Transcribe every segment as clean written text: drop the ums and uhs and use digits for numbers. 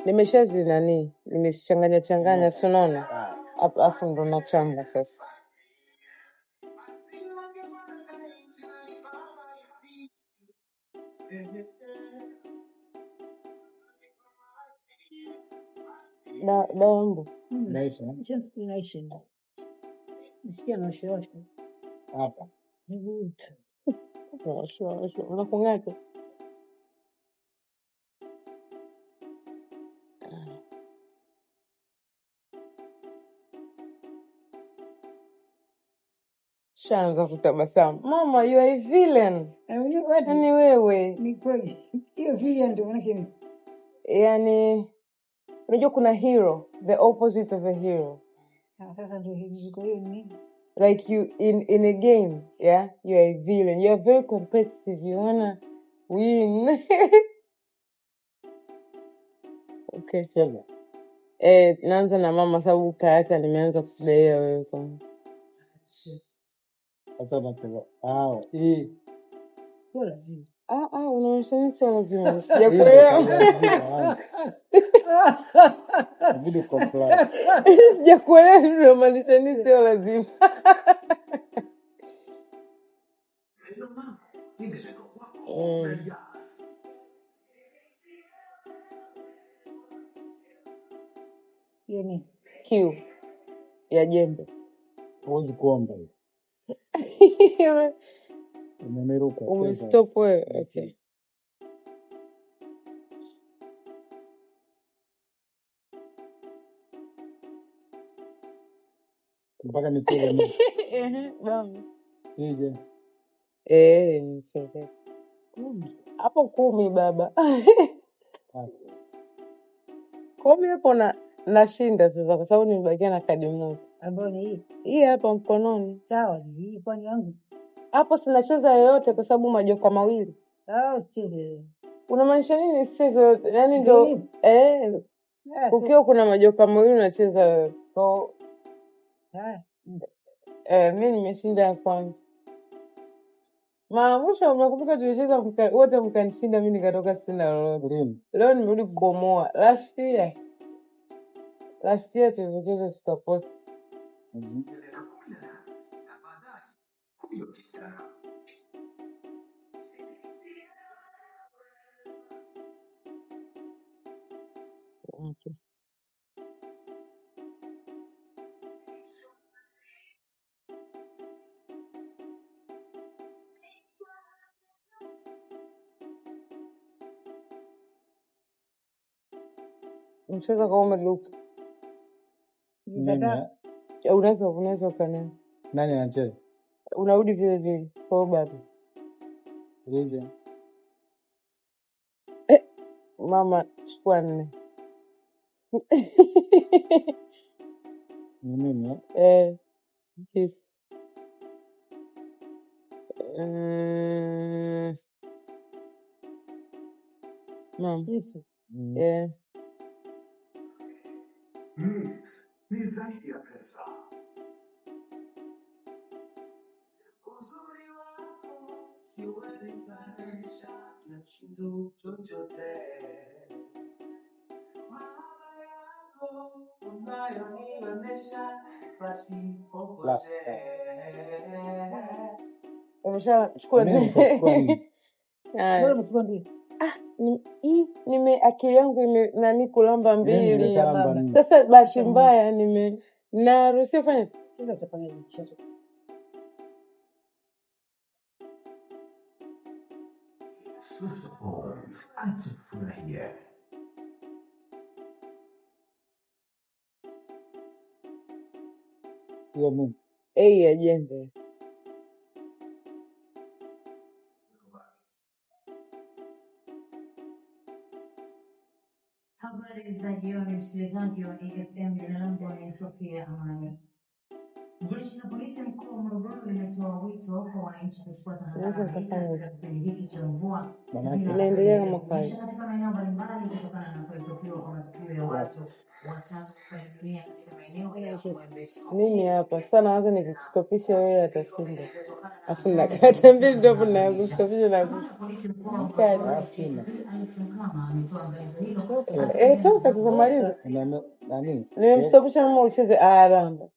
Nimeshazi nani, nimezichanganya changanya, si unaona hapo, afu ndo nachanga sasa. Da, dawa mbu Inaisha eh? Nisikia nawashawasha Hapa miguu. Washwa, unakung'ata. Shaanza kutabasamu. Mama, you are a villain. Unajua watu Yaani wewe, ni kweli hiyo filia ndio manake ni yaani unajua kuna hero, the opposite of a hero. Ah, sasa ndio hivi. Kwa hiyo ni nini? Like you in a game, yeah, you are a villain. You are very competitive. You wanna win. Okay. cheza Eh, naanza na mama sababu kaacha nimeanza kukugaia wewe kwanza. sasa, unacheza hii Sio lazima. Ah, ah, unaonyesha nini sio lazima. hii ndo Sijakuelewa. kazi lazima kwanza, inabidi comply. Sijakuelewa unamaanisha nini sio lazima. Mm. Hiyo ni Kiu ya jembe. Huwezi kuomba hiyo, umeniruka. Cheza Umestop wewe. Okay. mpaka nicheze mimi. Ehe, baba. Ije Eh, nicheze. 10. Hapo 10 baba. tatu 10 hapo na nashinda sasa kwa sababu nimebakia na kadi moja. Ambayo ni hii. Hii hapa mkononi. Sawa, ni hii kwani yangu. Hapo sinacheza yoyote kwa sababu majoka mawili. Ah, usicheze. Unamaanisha nini sicheze yoyote? Yaani Ndio ndo hivi. eh, Ah, kukiwa kuna majoka mawili unacheza wewe. So, ah. mi nimeshinda ya kwanza. Mara mwisho mnakumbuka tulicheza wote mkanishinda mi nikatoka sina lolote. lini? Leo nimerudi kubomoa. Last year tulivyocheza tukapost. Mhm. Okay. Mchezo kama umegeuka. Mimi Nikataa. Unaweza ukana. nani anacheza? Unarudi vile vile. Kwa hiyo baba. Ije Eh, mama chukua 4. ni mimi eh? Eh, yes. Mama. Yesu. Mm. Eh, Last time. umeshachukua Mimi nitachukua 4. nne. Haya. Bora umechukua 2. Nime akili yangu ime nani kulamba Mimi 2. nimeshalamba Baba. 4. Sasa bahati Kisha mbaya nime naruhusiwa kufanya Sasa utafanya nini? Kisha Hiyo mimi A ya jembe. Habari za jioni, msikilizaji wa AFM. Jina langu ni Sofia Amani. Naweza nikafanya hivi. Manake Inaendelea kama kawaida. last. Nani anacheza? Mimi hapa sasa nawaza nikikustopisha wewe atashinda, afu nakata mbili ndio hapo nakustopisha na kadi. Ah, sina. Toka. Yes. Eh, toka sasa, maliza. Nani? Eh, Nimemstopisha mama ucheze. Ah, ramba.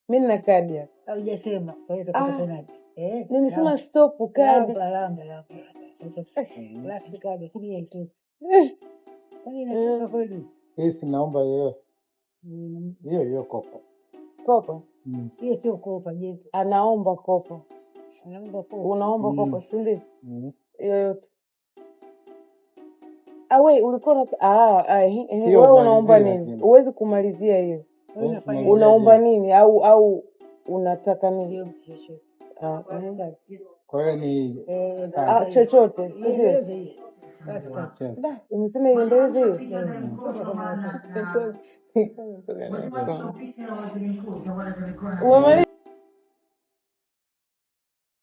Mimi nina kadi hapa. Haujasema, kwa hiyo utapata Ah, penalti. Eh, nimesema lamba. stop kadi. Lamba, lamba, lamba. mhm. Last card, lakini haitoki. Kwani inatoka kweli? Hii sinaomba hiyo Mm, hiyo hiyo kopo. Kopa. Mm. Hiyo sio kopa, je. Anaomba kopa. Anaomba kopa. Unaomba kopa, Mm. si ndio? Mm. Yoyote. Ah, we ulikuwa na Hiyo wewe unaomba umalizie nini? lakini. Huwezi kumalizia hiyo. Wewe Huwezi unafanya kumalizia Unaomba je. nini au unataka nini? hiyo chochote. Ah, Last eh. card. Kwa hiyo ni Eh, Ah, tano. chochote, si ndio? iendeleze hiyo. Last card. Cheza. Da, umesema iendeleze hiyo. Eh, Mm. toka kama unataka. Sikuwa- nilikuwa nimetoka na Yes. mkono. Umemaliza?